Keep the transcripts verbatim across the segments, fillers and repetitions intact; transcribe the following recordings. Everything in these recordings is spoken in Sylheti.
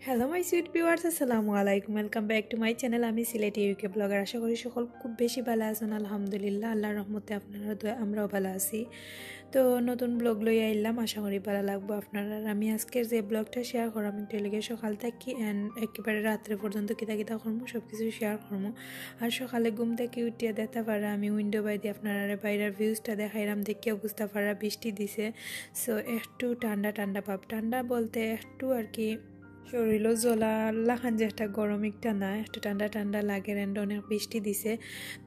Hello my sweet viewers, আসসালামু আলাইকুম। Welcome back to my channel। আমি সিলেটি ইউকে ব্লগার। আশা করি সকল খুব বেশি ভালা আছইন। আলহামদুলিল্লাহ, আল্লাহর রহমতে আপনারার দোয়ায় আমরাও ভালা আছি। তো নতুন ব্লগ লইয়া আইলাম, আশা করি ভালা লাগবো আপনারার। আর আমি আজকের যে ব্লগটা শেয়ার করাম, এটা লাগে সকাল থাকি and একেবারে রাত্রে পর্যন্ত কিতা কিতা করমু সব কিছু শেয়ার করমু। আর সকালে ঘুম থাকি উঠিয়া দেখতা পাররা আমি উইন্ডো বাইদি আপনারারে বাইরের ভিউজটা দেখাইরাম, দেখিয়া বুঝতা পাররা বৃষ্টি দিছে। সো একটু ঠান্ডা ঠান্ডা ভাব, ঠান্ডা বলতে একটু আর কি শরীরও জ্বলা লাখান যে একটা গরম একটা না, একটু ঠান্ডা ঠান্ডা লাগে and অনেক বৃষ্টি দিছে।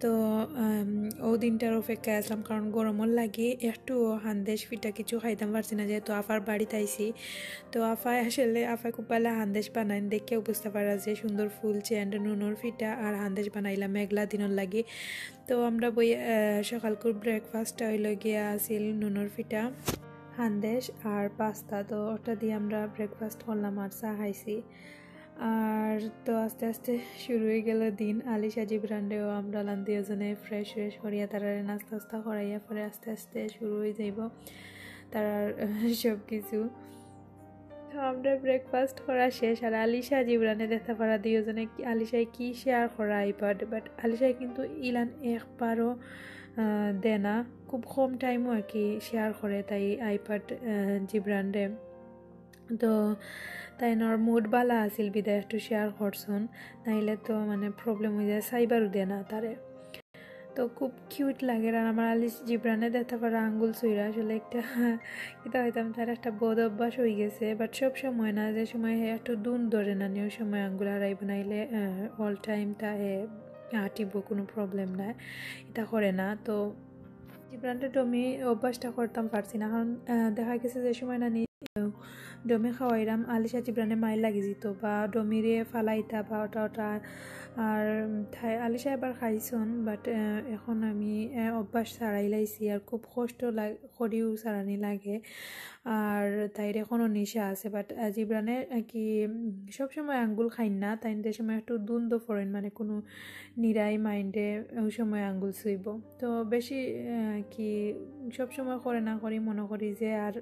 তো আম, ও দিনটার অপেক্ষায় আসলাম, কারণ গরমর লাগি একটু হান্দেশ ফিটা কিছু খাইতাম পারছি না, যেহেতু আফার বাড়িত আইছি। তো আফায় আসলে আফায় খুব ভালা হান্দেশ বানাইন, দেখিয়াও বুঝতা পাররা যে সুন্দর ফুলছে and নুনর ফিটা আর হান্দেশ বানাইলাম মেঘলা দিনর লাগি। তো আমরা বই আহ, সকালকুর ব্রেকফাস্টটা অইলো গিয়া আছিল নুনর ফিটা, হান্দেশ আর পাস্তা। তো ওটা দিয়া আমরা ব্রেকফাস্ট করলাম আর চা খাইছি। আর তো আস্তে আস্তে শুরু অই গেল দিন। আলিশা জিবরানরেও আমরা লান দুইজনে ফ্রেশ ফ্রেশ করিয়া তারারে নাস্তা আস্তা করাইয়া পরে আস্তে আস্তে শুরু অই যাইবো তারার সব কিছু। তো আমরা ব্রেকফাস্ট করা শেষ, আর আলিশা জিবরানে দেখতা পাররা দুইজনে কি, আলিশায় কি শেয়ার করা আইপ্যাড, বাট আলিশায় কিন্তু ইলান একবারও আহ, দেয় না, খুব কম টাইমও আর কি শেয়ার করে তাই আইপ্যাড আহ, জিবরানরে। তো তাইনর মুড ভালা আছিল বিদায় একটু শেয়ার করছইন, নাইলে তো মানে প্রবলেম অই যায়, চাইবারও দেয় না তারে। তো খুব কিউট লাগে। আর আমার আলিশ জিবরানে দেখতা পাররা আঙ্গুল ছুইরা, আসলে একটা কিতা কইতাম, তার একটা বদ অভ্যাস অই গেছে, বাট সব সময় না, যে সময় হে একটু দুন ধরে না নি, ওই সময় আঙ্গুল হারাইবো, নাইলে অল টাইম তা হে আটিবো, কোনো প্রবলেম নাই, ইতা করে না। তো জিবরানরে ডমি অভ্যাসটা করতাম পারছি না, কারণ আহ, দেখা গেছে যে সময় না নি ডমি খাওয়াইরাম, আলিশা জিবরানে মাইর লাগি যিত বা ডমিরে ফালাইতা বা ওটা ওটা। আর তাই আলিশা এবার খাইছইন, বাট এখন আমি আহ, অভ্যাস ছাড়াই লাইছি, আর খুব কষ্ট লাগ করিও ছাড়ানি লাগে। আর তাইর এখনও নেশা আছে, বাট জিবরানে আহ, কি উম, সবসময় আঙ্গুল খাইন না, তাই যে সময় একটু দুন্দো ফরেন, মানে কোনো নিরাই মাইন্ডে ওই সময় আঙ্গুল ছুইব। তো বেশি আহ, কি সবসময় করে না করি মনে করি যে আর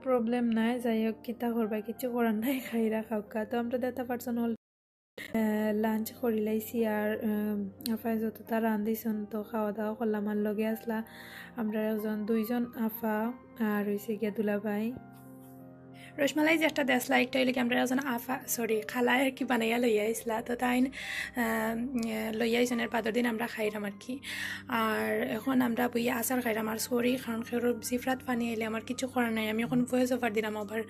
প্রবলেম নাই, যাই হোক, কিতা করবা, কিচ্ছু করার নাই, খাইরা খাউক্কা। তো আমরা দেখতা পারছইন লাঞ্চ করি লাইছি, আর আহ, আফায় যতটা রান্ধিছইন তো খাওয়া দাওয়া করলাম। আর লগে আসলা আমরা একজন দুইজন আফা আর অইছে গিয়া দুলাভাই। রসমালাই যে একটা দেশলা, একটা অইলে কি আমরা একজন আফা, সরি, খালায় আর কি বানাইয়া লইয়া আইসলা, তো তাইন আহ, লইয়া আইছইন, এর বাদর দিন আমরা খাইরাম আর কি। আর এখন আমরা বইয়া আচার খাইরাম, আর সরি, কারণ কেউর জিফরাত পানি আইলে আমার কিছু করার নাই। আমি এখন ভয়েস ওভার দিলাম, আবার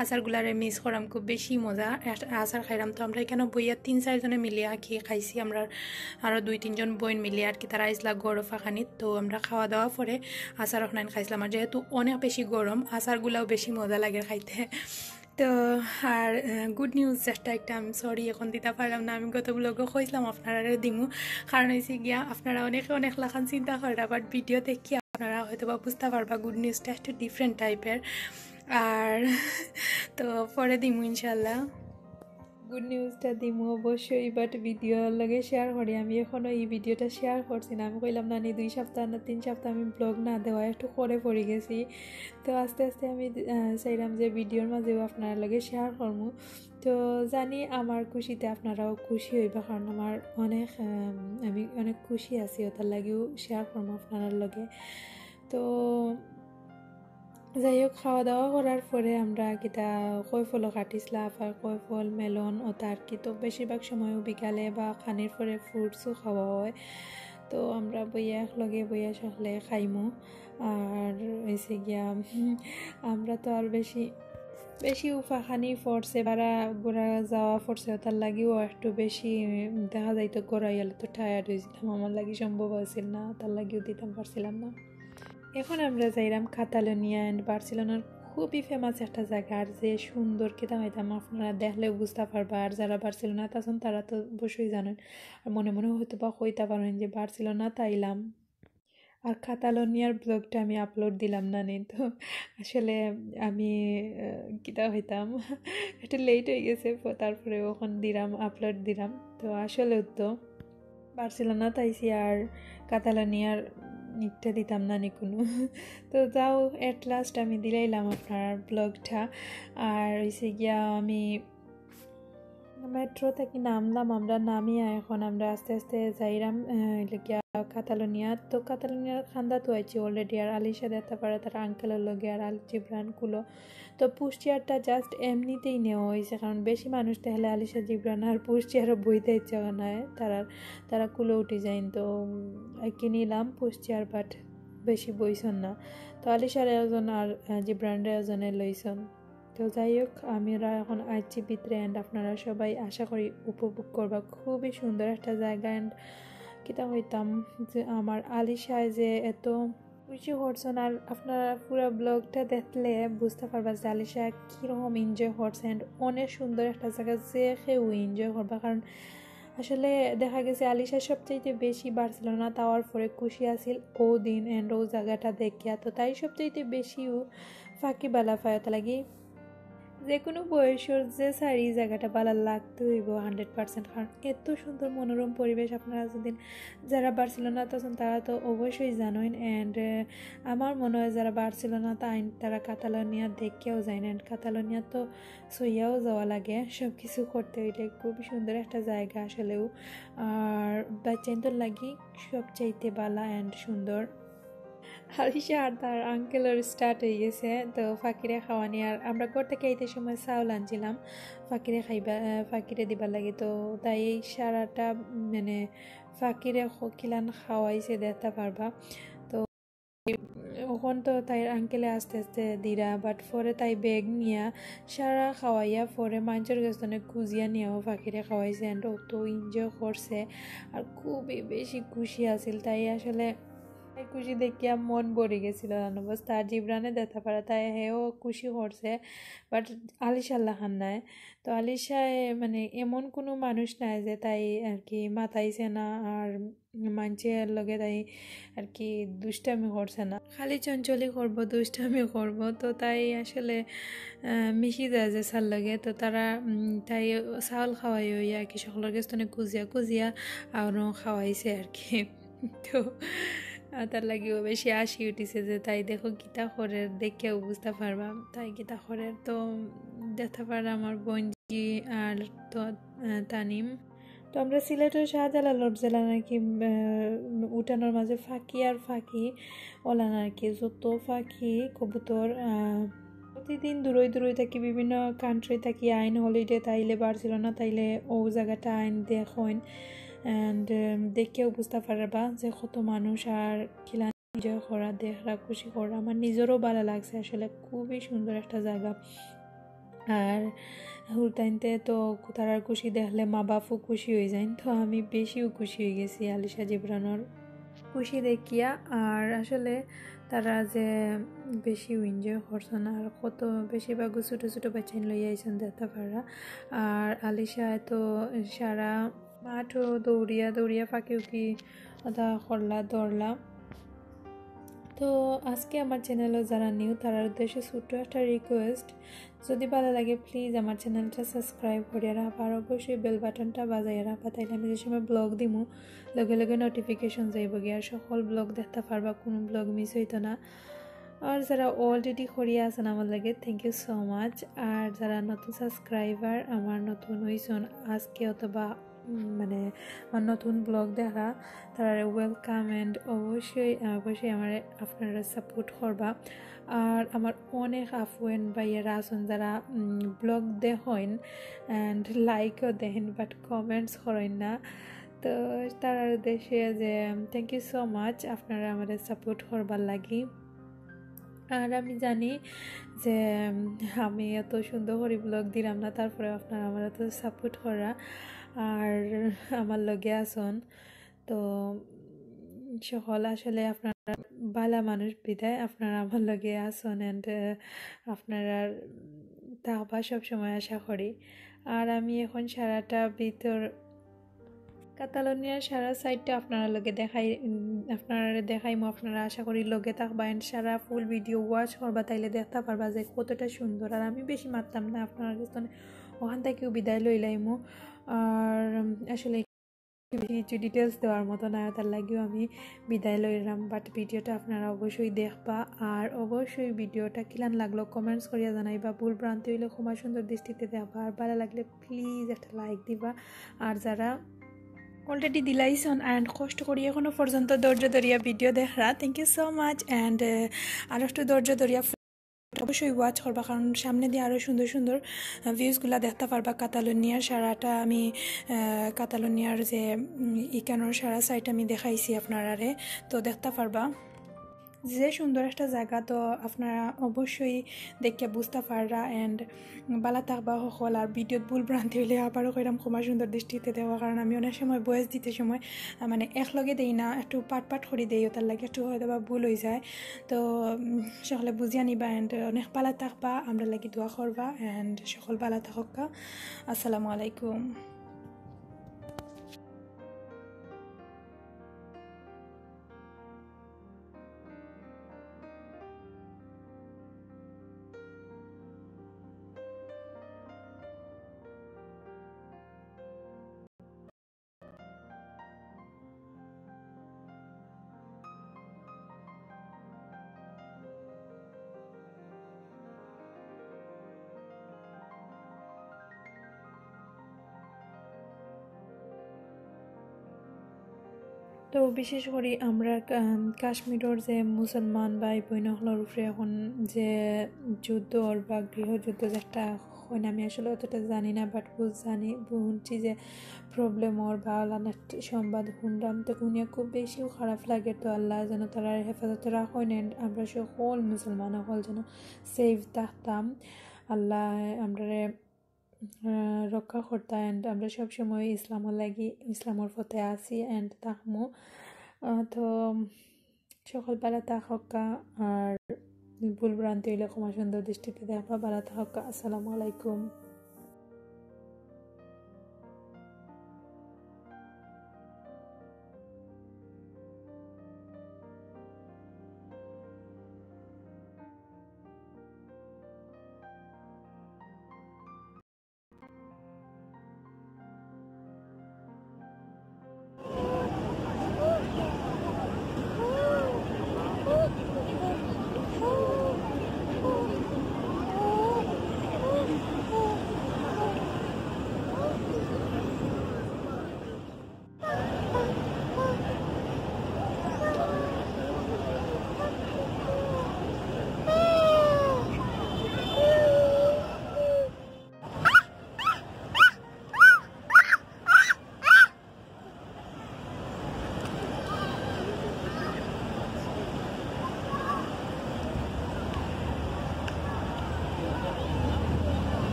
আচারগুলারে মিস করাম, খুব বেশি মজা। একটা আচার খাইলাম, তো আমরা এখানে বইয়া তিন চারজনে মিলিয়া কি খাইছি, আমরা আরও দুই তিনজন বইন মিলিয়া আর কি, তারা আইসলা গরো ফাঁকানিত। তো আমরা খাওয়া দাওয়া পরে আচার ওখানে খাইছিলাম, আর যেহেতু অনেক বেশি গরম, আচারগুলাও বেশি মজা লাগে খাইতে। তো আর গুড নিউজ যেটা একটা, আমি সরি এখন দিতা পারলাম না, আমি গত ব্লগও কইছিলাম আপনারারে দিমু, কারণ অইছে গিয়া আপনারা অনেকে অনেক লাখান চিন্তা কররা, বাট ভিডিও দেখিয়া আপনারা হয়তো বা বুঝতা পারবা গুড নিউজটা একটু ডিফারেন্ট টাইপের। আর তো পরে দিমু ইনশাল্লাহ। গুড নিউজটা দিমু অবশ্যই, বাট ভিডিওর লগে শেয়ার করি। আমি এখনো এই ভিডিওটা শেয়ার করছি না, আমি কইলাম না নি দুই সপ্তাহ না তিন সপ্তাহ আমি ব্লগ না দেওয়া, একটু করে পড়ি গেছি। তো আস্তে আস্তে আমি আহ, চাইলাম যে ভিডিওর মাঝেও আপনার লগে শেয়ার করমু। তো জানি আমার খুশিতে আপনারাও খুশি হইবা, কারণ আমার অনেক আহ, আমি অনেক খুশি আছি, ওটার লাগিও শেয়ার করমু আপনার লগে। তো যাই হোক, খাওয়া দাওয়া করার পরে আমরা কিতা কয়ফলও কাটিছিলা, আফার কয়ফল, মেলন, ওটা আর কি। তো বেশিরভাগ সময়ও বিকালে বা খানির পরে ফ্রুটসও খাওয়া হয়। তো আমরা বইয়া একলগে বইয়া সকলে খাইমু। আর হয়েছে গিয়া আমরা তো আর বেশি বেশি উফাখানি পড়ছে, বারা ঘুরা যাওয়া পড়ছে, ওটার লাগিও একটু বেশি দেখা যাইতো ঘুরাইয়ালে তো টায়ার্ড হয়েছিলাম, আমার লাগি সম্ভব হয়েছিল না, তার লাগিও দিতাম পারছিলাম না। এখন আমরা যাইরাম কাতালোনিয়া অ্যান্ড বার্সেলোনার খুবই ফেমাস একটা জায়গা, আর যে সুন্দর কিতা হইতাম আপনারা দেখলেও বুঝতে পারবা। আর যারা বার্সেলোনাত আছেন তারা তো অবশ্যই জানেন, আর মনে মনে হয়তো বা কইতা পারেন যে বার্সেলোনাত আইলাম। আর কাতালোনিয়ার ব্লগটা আমি আপলোড দিলাম না নি, তো আসলে আমি আহ, কিতা হইতাম একটু লেট হয়ে গেছে, প- তারপরে ওখান দিলাম, আপলোড দিলাম। তো আসলে তো বার্সেলোনাত আইছি আর কাতালোনিয়ার নিকটা দিতাম না নি কোনো। তো যাও, অ্যাট লাস্ট আমি দিলাইলাম আপনার ব্লগটা। আর হয়েছে গিয়া আমি মেট্রো থাকি নামলাম আমরা, নামিয়া এখন আমরা আস্তে আস্তে যাইরাম, আহ, ইলে গিয়া কাতালোনিয়া। তো কাতালোনিয়ার কান্দাত আইছি already। আর আলিশা দেখতা পাররা তার আঙ্কেলর লগে আর আল জিব্রান কুলো। তো পুশ চেয়ারটা just এমনিতেই নেওয়া অইছে, কারণ বেশি মানুষ দেখলে আলিশা জিব্রান আর পুশ চেয়ারও বইতে ইচ্ছা করে না, তারা তারা কুলো উঠি যাইন। তো উম, কিনিলাম পুশ চেয়ার, but বেশি বইছন না। তো আলিশার একজন আর, আহ, জিব্রানরে একজনে লইছন। তো যাই হোক, আমরা এখন আইছি ভিতরে and আপনারা সবাই আশা করি উপভোগ করবা। খুবই সুন্দর একটা জায়গা। And কিতা কইতাম যে আমার আলিশায় যে এত খুশি করছন, আর আপনারা পুরা ব্লগটা দেখলে বুঝতা পারবা যে আলিশা কিরকম এনজয় করছে। And অনেক সুন্দর একটা জায়গা, যে কেউ এনজয় করবা, কারণ আসলে দেখা গেছে আলিশা সবচাইতে বেশি বার্সেলোনাত আওয়ার পরে খুশি আছিল অউ দিন and অউ জায়গাটা দেখিয়া। তো তাই সবচাইতে বেশিউ ফাঁকি বালা পায়, অতা লাগি যে কোনো বয়সর যে যার ই জায়গাটা বালা লাগতে অইবো হান্ড্রেড পার্সেন্ট, কারণ এত সুন্দর মনোরম পরিবেশ। আপনারা যদি যারা বার্সেলোনাত আছন তারা তো অবশ্যই জানইন। And আমার মনে হয় যারা বার্সেলোনাত আইন তারা কাতালোনিয়া দেখিয়াও যাইন, and কাতালোনিয়া তো সইয়াও যাওয়া লাগে সব কিছু করতে অইলে। খুবই সুন্দর একটা জায়গা আসলেও, আর বাচ্চাইন্তর লাগি সবচাইতে বালা and সুন্দর। আলিশা আর তার আঙ্কেলর স্টার্ট অই গেছে, তো ফাঁকিরে খাওয়ানি। আর আমরা ঘর থাকি আইতে সময় চাউল আনছিলাম ফাঁকিরে খাইবা, আহ, ফাঁকিরে দিবার লাগি। তো তাই এই সারাটা মানে ফাঁকিরে খ-, কিলান খাওয়াইছে দেখতা পারবা। তো অখন তো তাইর আঙ্কেলে আস্তে আস্তে দিরা, but পরে তাই ব্যাগ নিয়া সারা খাওয়াইয়া পরে মাইনষর গেছ থনে খুজিয়া নিয়াও ফাঁকিরে খাওয়াইছে। And অত এনজয় করছে আর খুবই বেশি খুশি আছিল। তাই আসলে এই খুশি দেখিয়া মন ভরি গেছিল জানো। বস তার জিব্রানে দেখতা পাররা, তাই হেও খুশি করছে, but আলিশার লাখান নায়। তো আলিশায় মানে এমন কোনো মানুষ নায় যে তাই আর কি মাতাইছে না আর মাইনষর লগে তাই আর কি দুষ্টামি করছে না, খালি চঞ্চলি করবো, দুষ্টামি করবো। তো তাই আসলে, আহ, মিশি যায় যে যার লগে। তো তারা, উম, তাই চাউল খাওয়াই অইয়া আর কি সকলর গেছ থনে খুজিয়া খুজিয়া আরও খাওয়াইছে আর কি। তো, আহ, তার লাগিও বেশি হাসি উঠিছে যে তাই দেখো কিতা করের, দেখিয়াও বুঝতা পারবা তাই কিতা করের। তো দেখতা পাররা আমার বইনজি আর তো, আহ, তানিম। তো আমরা সিলেটর শাহজালালর যেলান আর কি, আহ, উঠানর মাঝে ফাঁকি আর ফাঁকি, অলান আর কি, যত ফাঁকি, কবুতর, আহ, প্রতিদিন দূরই দূরই থাকি, বিভিন্ন কান্ট্রি থাকি আইন, হলিডেত আইলে, বার্সেলোনাত আইলে অউ জায়গাটা আইন দেখইন। And, আহ, দেখিয়াও বুঝতা পারবা যে কত মানুষ আর কিলা এনজয় করা, দেখরা, খুশি করা। আমার নিজরও বালা লাগছে আসলে, খুবই সুন্দর একটা জায়গা। আর হুরুতাইন্তে তো তারার খুশি দেখলে মা বাপও খুশি অই যাইন, তো আমি বেশিও খুশি অই গেছি আলিশা জিব্রানর খুশি দেখিয়া। আর আসলে তারা যে বেশিও এনজয় করছন, আর কত বেশিরভাগও ছোটো ছোটো বাচ্চাইন লইয়া আইছন দেখতা পাররা। আর আলিশা তো সারা মাঠও দৌড়িয়া দৌড়িয়া ফাঁকি উকি অতা করলা, ধরলা। তো আজকে আমার চ্যানেলও যারা নিউ তারার উদ্দেশ্যে ছোট্ট একটা রিকোয়েস্ট, যদি ভালা লাগে প্লিজ আমার চ্যানেলটা সাবস্ক্রাইব করিয়া রাখবা, আর অবশ্যই বেল বাটনটা বাজাইয়া রাখবা, তাইলে আমি যে সময় ব্লগ দিমু লগে লগে নোটিফিকেশন যাইবো গিয়া, আর সকল ব্লগ দেখতা পারবা, কোনো ব্লগ মিস অইতো না। আর যারা অলরেডি করিয়া আছন আমার লগে, thank you so much। আর যারা নতুন সাবস্ক্রাইবার, আমার নতুন অইছন আজকে অথবা, উম, মানে, আমার নতুন ব্লগ দেখরা, তারারে welcome and অবশ্যই, অবশ্যই আমারে আপনারা সাপোর্ট করবা। আর আমার অনেক আফু and ভাইয়ারা আছন যারা, উম, ব্লগ দেখইন and লাইকও দেন, but কমেন্টস করইন না। তো তারার উদ্দেশ্যে যে thank you so much আপনারা আমারে সাপোর্ট করবার লাগি। আর আমি জানি যে, উম, আমি অত সুন্দর করি ব্লগ দিরাম না, তারপরে আপনারা আমারে অত সাপোর্ট কররা আর আমার লগে আছন। তো, উম, সকল আসলে আপনারা ভালা মানুষ বিধায় আপনারা আমার লগে আছন and, আহ, আপনারা থাকবা সব সময় আশা করি। আর আমি এখন সারাটা ভিতর কাতালোনিয়ার সারা সাইডটা আপনারা লগে দেখাই, উম, আপনারা দেখাইমু, আপনারা আশা করি লগে থাকবা and সারা ফুল ভিডিও ওয়াচ করবা, তাইলে দেখতা পারবা যে কতটা সুন্দর। আর আমি বেশি মাততাম না, আপনারা গেছ থনে অখান থাকিও বিদায় লইলাইমু। আর, উম, আসলে বেশি কিছু ডিটেলস দেওয়ার মতো নাই, তার লাগিও আমি বিদায় লইলাম। বাট ভিডিওটা আপনারা অবশ্যই দেখবা, আর অবশ্যই ভিডিওটা কিলান লাগলো কমেন্টস করিয়া জানাইবা। ভুল ভ্রান্তি হইলে ক্ষমা সুন্দর দৃষ্টিতে দেখবা, আর ভালো লাগলে প্লিজ একটা লাইক দিবা। আর যারা অলরেডি দিলাইছন অ্যান্ড কষ্ট করি এখনো পর্যন্ত ধৈর্য ধরিয়া ভিডিও দেখরা, thank you so much। And আর একটু ধৈর্য ধরিয়া অবশ্যই ওয়াচ করবা, কারণ সামনে দিয়ে আরও সুন্দর সুন্দর ভিউজগুলা দেখতে পারবা। কাতালোনিয়ার সারাটা আমি আহ, কাতালোনিয়ার যে উম, ইকানোর সারা সাইড আমি দেখাইছি আপনারারে, তো দেখতে পারবা যে সুন্দর একটা জায়গা। তো আপনারা অবশ্যই দেখে বুঝতে পাররা। অ্যান্ড বালা থাকবা সকল। আর ভিডিওত ভুল ভ্রান্তি হইলে আবারও কইরাম ক্ষমা সুন্দর দৃষ্টিতে দেখবা, কারণ আমি অনেক সময় ভয়েস দিতে সময় আহ, মানে একলগে দেই না, একটু পাট পাট করি দেই, ওটার লাগি একটু হয়তো বা ভুল হয়ে যায়। তো উম, সকলে বুঝিয়া নিবা। অ্যান্ড অনেক বালা থাকবা, আমরার লাগি দোয়া করবা। অ্যান্ড সকল বালা থাকবা। আসসালামু আলাইকুম। তো বিশেষ করি আমরা কা-, কাশ্মীরর যে মুসলমান ভাই বইন অকলর উপরে এখন যে যুদ্ধ অর বা গৃহযুদ্ধ যেটা হয় না, আমি আসলে অতটা জানি না, বাট বুঝ জানি, শুনছি যে প্রবলেম অর বা অলান একটা সংবাদ শুনলাম, তো শুনিয়া খুব বেশিও খারাপ লাগে। তো আল্লাহ যেন তারার হেফাজতে রাখইন, and আমরা সকল মুসলমান অকল যেন সেফ থাকতাম। আল্লাহ আমরারে আহ, রক্ষা করতা, and আমরা সবসময় ইসলামর লাগি, ইসলামর পথে আছি and থাকমু। আহ, তো সকল বালা থাকউক্কা, আর ভুল ভ্রান্তি হইলে ক্ষমা সুন্দর দৃষ্টিতে দেখবা। বালা থাকউক্কা। আসসালামু আলাইকুম।